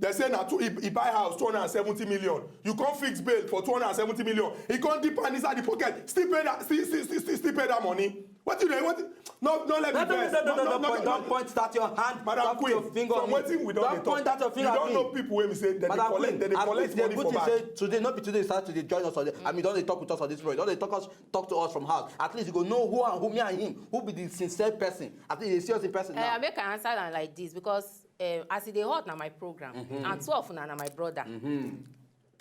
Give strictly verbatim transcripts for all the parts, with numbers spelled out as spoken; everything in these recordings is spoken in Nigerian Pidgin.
They say na two, he, he buy house two hundred and seventy million. You come fix bail for two hundred and seventy million. He come dip hand inside the pocket, still pay that, still, still, still, still, still pay that money. What you dey, what? No, no, let me No, no, no, vex. no, no, no, No, no, no, point, no, don't point that your hand. Madam Don't put Queen, your finger from on me. Wetin we don Don't dey point talk, that your you finger at don me. Know people wey be say dem dey Madam collect, Queen, dem dey at collect least the money good for thing bank. Say today, no be today you start to dey join us on the, I mean, don dey talk with us on this program. Don dey talk us, talk to us from house. At least you go know who and who, me and him, who be the sincere person. At least you dey see us in person Uh, now. Make I answer am like this because uh, as e dey hot na my program and two of una na my brother.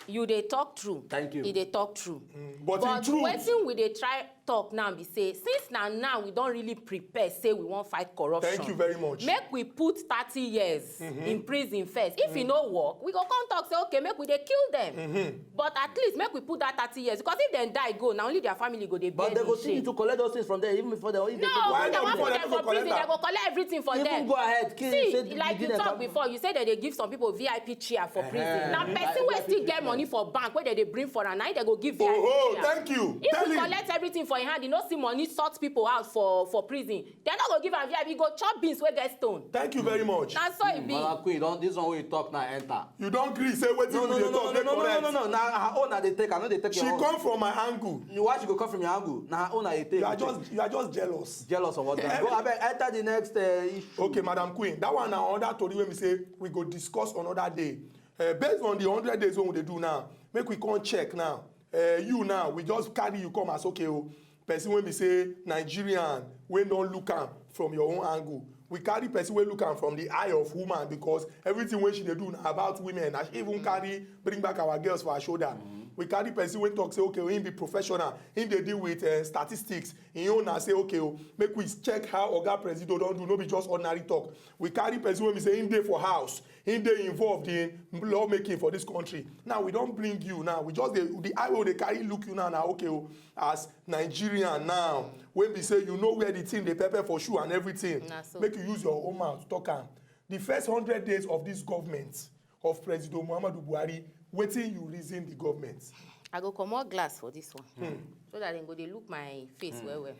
You dey talk true. Thank you. E dey talk true. But in truth, Wetin we dey try talk now be say since na now we don really prepare say we wan fight corruption. Thank you very much. Make we put thirty years in prison first. If e no work, we go come talk say okay, make we dey kill them. But at least make we put that thirty years because if dem die go, na only their family go dey bear But they the go still shame. Need to collect those things from there, even before they even No, Why they not? wan Before put they them go for prison, collect they go collect everything for Even them. Go ahead, kill him, say See, the like you beginning talk and before, you say that they give some people V I P chair for prison. Eh, Now, V I P person wey still get treatment. Money for bank wey dem dey bring for am, na him dem go give Oh, V I P oh, chair. Thank you. If Tell we him. Collect everything for him hand, you no see money sort people out for for prison. Dem no go give am V I P, he go chop beans wey get stone. Thank you very much. Na so e be. Madam Queen, don this one wey you talk now enter. You don gree say wetin No, we no, dey no, no, talk no, dey no, no, no, correct. No, no. Na her own, na dey take. I no dey take She your own. Come from my angle. Why she go come from your angle? Na her own, I dey take. You are just, you are just jealous. Jealous of what? Go abeg, enter the next uh, issue. Okay, Madam Queen, that one na another tori wey be say we go discuss another day. Uh, based on the hundred days wey we dey do now, make we come check now. Uh, you now, we just carry you come as okay o. Person wey be say Nigerian wey don look am from your own angle. We carry person wey look am from the eye of woman because everything wey she dey do na about women. Na she even carry bring back our girls for her shoulder. We carry person wey talk say okay, him be professional, him dey deal with uh, statistics. Him own na say okay o, make we check how Oga Presido don do, no be just ordinary talk. We carry person wey be say him dey for house, him dey involved in lawmaking for this country. Now we don bring you now. We just dey, the eye wey we dey carry look you now na okay o, as Nigerian now, wey be say you know where the thing dey pepper for shoe and everything. Na so. Make you use your own mouth talk am. The first hundred days of this government of President Muhammadu Buhari, wetin you reason the government? I go comot glass for this one so that dem go dey look my face well well.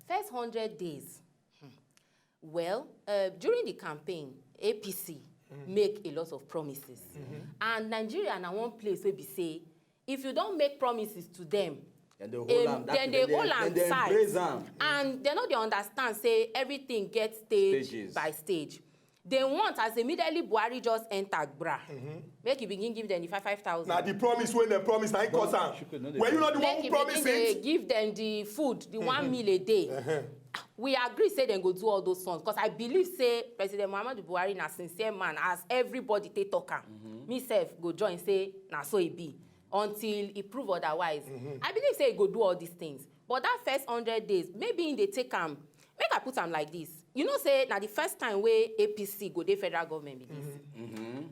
First hundred days. Well, uh, during the campaign, A P C make a lot of promises, and Nigeria na one place wey be say if you don make promises to them, Dem dey hold am, that dem thing, dey hold am dem dey embrace tight, am. And dem no dey understand say everything get stage Stages. By stage. Dem want as immediately Buhari just enter gbra, make e begin give dem the five five thousand. Na the promise wey dem promise na him cause am. Shukri no dey Were you not the one Make who e promised begin dey it? Give dem the food, the one meal a day. We agree say dem go do all those ones because I believe say President Muhammadu Buhari na sincere man, as everybody take talk am. Me sef go join say na so e be until e prove otherwise. I believe say e go do all these things, but that first hundred days, maybe im dey take am. Make I put am like this: you know say na the first time wey A P C go dey federal government be this.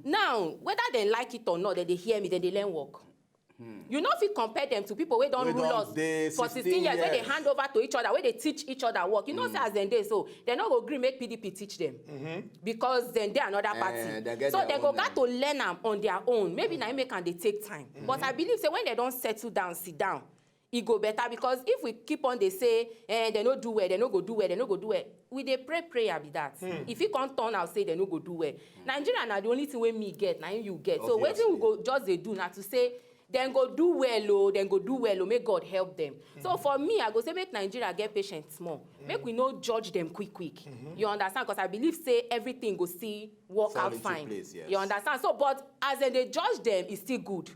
Now, whether dem like it or not, dem dey hear me, dem dey learn work. You no fit compare them to people wey don Wey rule don us dey for sixteen sixteen years, wey dey years. Hand over to each other, wey dey teach each other work. You know say as dem dey so, dem no go gree make P D P teach them because dem dey another party. Eh, dem get So their dem go own gat to learn am on their own. Maybe na im make am dey take time. But I believe say when dem don settle down, sit down, e go better because if we keep on dey say, eh, dem no do well, dem no go do well, dem no go do well, we dey pray prayer be that. E fit come turn out say dem no go do well. Nigeria na the only thing wey me get, na im you get. So Obviously. Wetin we go just dey do na to say, dem go do well o, dem go do well o, make God help them. So for me, I go say make Nigeria get patience small. Make we no judge them quick quick. You understand? Because I believe say everything go still work Fall out into fine. Place, yes. You understand? So, but as dem dey judge them, e still good.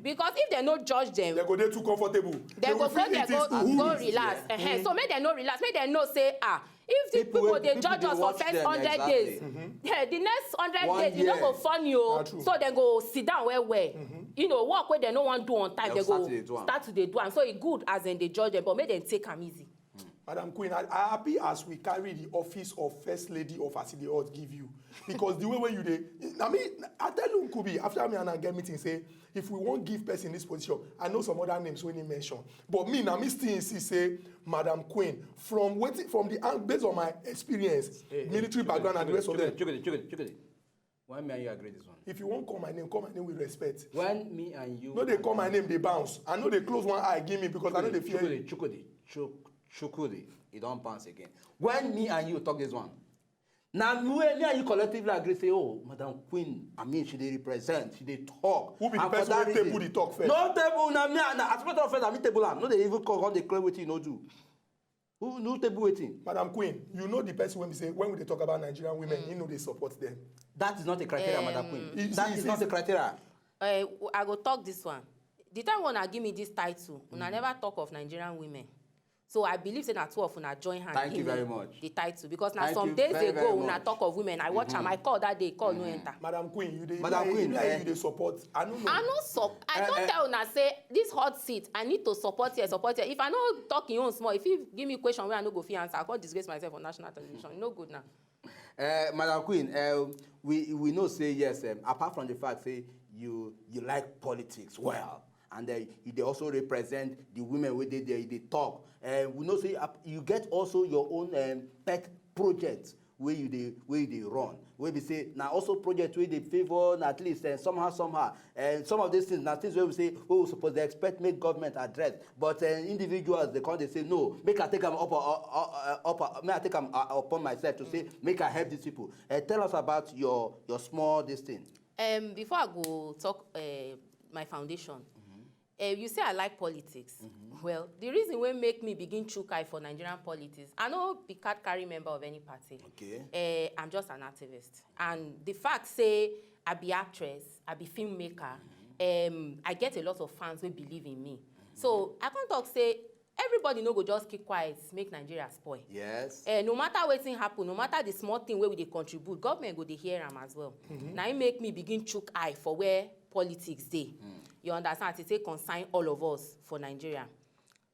Because if dem no judge them, Dem go dey too comfortable. Dem go fit go there, eat go, it cool. Go relax. Ehen. So make dem no relax. Make dem know say, ah, if the People people wey- dey people judge dey us for watch first them, hundred exactly. Days, yeah, the next hundred One days, e no year. Go funny o. Na true. So dem go sit down well well. You know, work wey dem no wan do on time, Dem dem start go to dey do am. Start to dey do am. So e good as dem dey judge them, but make dem take am easy. Madam Queen, I, I happy as we carry the office of First Lady of As E Dey Hot give you. Because the way wey you dey, I mean, I tell you, Nkubi, after me and I get meeting, say, if we wan give person this position, I know some other names wey he mention. But me, na me still insist say, Madam Queen, from wetin, from the ang-, based on my experience, Hey, hey, military Chukwudi, background, and the rest of them. Chukwudi, Chukwudi, Chukwudi, Chukwudi. When me and you agree this one? If you wan call my name, call my name with respect. When me and you No dey call my name dey bounce. I no dey close one eye give me because I no dey fear you. Chukwudi, Chukwudi, Chuk- Chukwudi, e don bounce again. When me and you talk this one, Na me, me and you collectively agree say, oh, Madam Queen, I mean, she dey represent, she dey talk. Who be the And for person that wey reason- table the talk first? No table, na me, na, as a matter of fact, na me table am. No dey even come, come dey claim wetin you no do. Who no table wetin? Madam Queen, you know the person wey be say when we dey talk about Nigerian women, he no dey support them. That is not a criteria, Madam Queen. You see, That you is see, not a see- criteria. uh, I go talk this one. The time when I give me this title, una never talk of Nigerian women. So I believe say na two of una join hand Thank give you me very much. the title, because na Thank some you days very, ago very una much. talk of women. I watch am. I call that day, call no enter. Madam Queen, you dey Madam you Queen, dey- eh, you dey support. I no know. I no sup. I Eh, don eh. tell una say this hot seat, I need to support here, support here. If I no talk in own small, if you give me question where I no go fit answer, I go disgrace myself on national television. No good now. Uh, Madam Queen, uh, we we know say yes. Um, apart from the fact say you you like politics well, and uh, you dey also represent the women wey dey there, you dey talk. Uh, we know say uh, you get also your own um, pet project wey you dey wey you dey run. Wey be say na also project wey dey favour na at least uh, somehow somehow. And some of these things na things wey we say wey we suppose dey expect make government address. But uh, individuals dey come dey say no, make I take am up uh, uh, uh, up uh, make I take am uh, upon myself to say make I help these people. Uh, tell us about your your small this thing. Um, before I go talk uh, my foundation, uh, you say I like politics. Well, the reason wey make me begin chook eye for Nigerian politics, I no be card carry member of any party. Okay. Uh, I'm just an activist, and the fact say I be actress, I be filmmaker, um, I get a lot of fans wey believe in me. So I come talk say everybody no go just keep quiet make Nigeria spoil. Yes. Eh, no matter wetin happen, no matter the small thing wey we dey contribute, government go dey hear am as well. Na im make me begin chook eye for where politics dey. You understand? As e take concern all of us for Nigeria.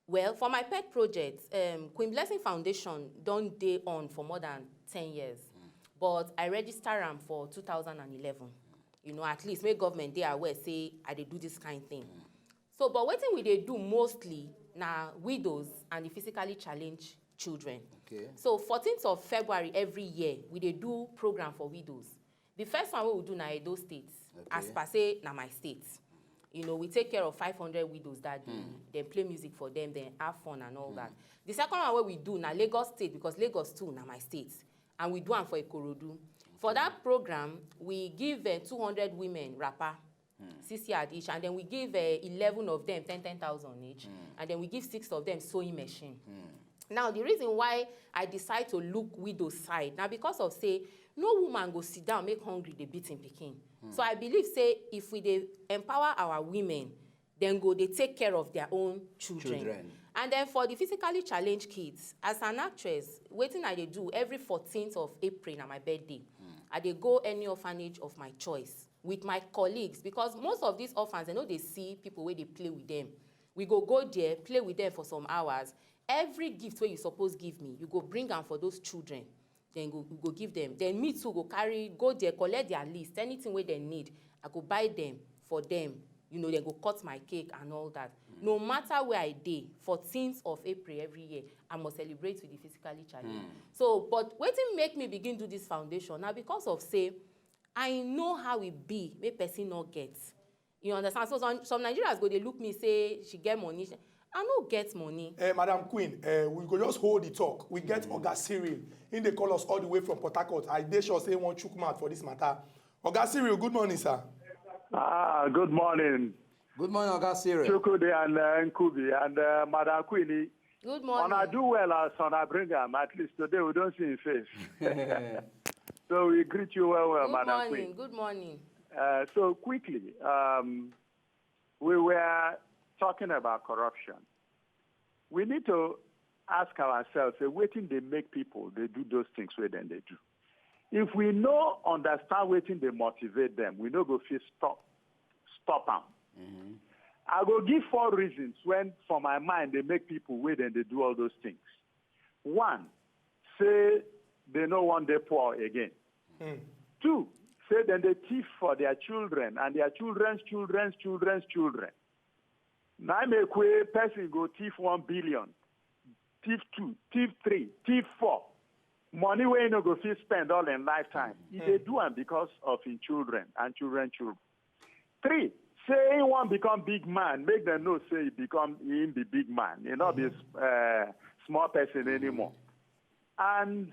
Well, for my pet project, um, Queen Blessing Foundation don dey on for more than ten years, but I register am for two thousand and eleven. You know, at least make government dey aware say I dey do this kind thing. So, but wetin we dey do mostly na widows and the physically challenged children. Okay. So, fourteenth of February every year, we dey do program for widows. The first one wey we do na Edo State, as Okay. per say na my state. You know, we take care of five hundred widows that day. Dem play music for them, then have fun and all that. The second one wey we do na Lagos State, because Lagos too na my state. And we do am for Ikorodu. For that program, we give uh, two hundred women wrapper, six yard each, and then we give uh, eleven of them ten ten thousand each, and then we give six of them sewing machine. Now, the reason why I decide to look widow side na because of say no woman go sit down make hungry dey beat im pikin. So I believe say if we dey empower our women, dem go dey take care of their own children. Children. And then for the physically challenged kids, as an actress, wetin I dey do every fourteenth of April na my birthday. I dey go any orphanage of my choice with my colleagues, because most of these orphans, dem no dey see people wey dey play with them. We go go there, play with them for some hours. Every gift wey you suppose give me, you go bring am for those children. Then go, we go give them. Then me too go carry, go there, collect their list, anything wey dem need, I go buy them for them. You know, dem go cut my cake and all that. No matter where I dey, fourteenth of April every year, I must celebrate with the physically challenged. So, but wetin make me begin do this foundation na because of say I know how e be make person no get. You understand? So some, some Nigerians go dey look me say she get money. I no get money. Eh, Madam Queen, eh, we go just hold the talk. We get Oga Cyril. He dey call us all the way from Port Harcourt. I dey sure say he wan chook mouth for this matter. Oga Cyril, good morning, sir. Ah, good morning, Good morning, Oga Cyril. Chukwudi and uh, Nkubi and uh, Madam Queenie. Good morning. Una do well as una bring am. At least today we don see him face. So we greet you well, well, Good Madam morning. Queen. Good morning. Uh, so quickly, um, we were talking about corruption. We need to ask ourselves, say, wetin dey make people dey do those things wey dem dey do. If we no understand wetin dey motivate them, we no go fit stop stop am. I go give four reasons when, for my mind, dey make people wey dem dey do all those things. One, say they no wan dey poor again. Two, say dem dey thief for their children and their children's children's children's children. Na im make wey person go thief one billion, thief two, thief three, thief four. Money wey he no go fit spend all in lifetime. He dey do am because of him children and children children. Three, say he wan become big man, make dem know say he become him be big man. He no be uh, small person anymore. And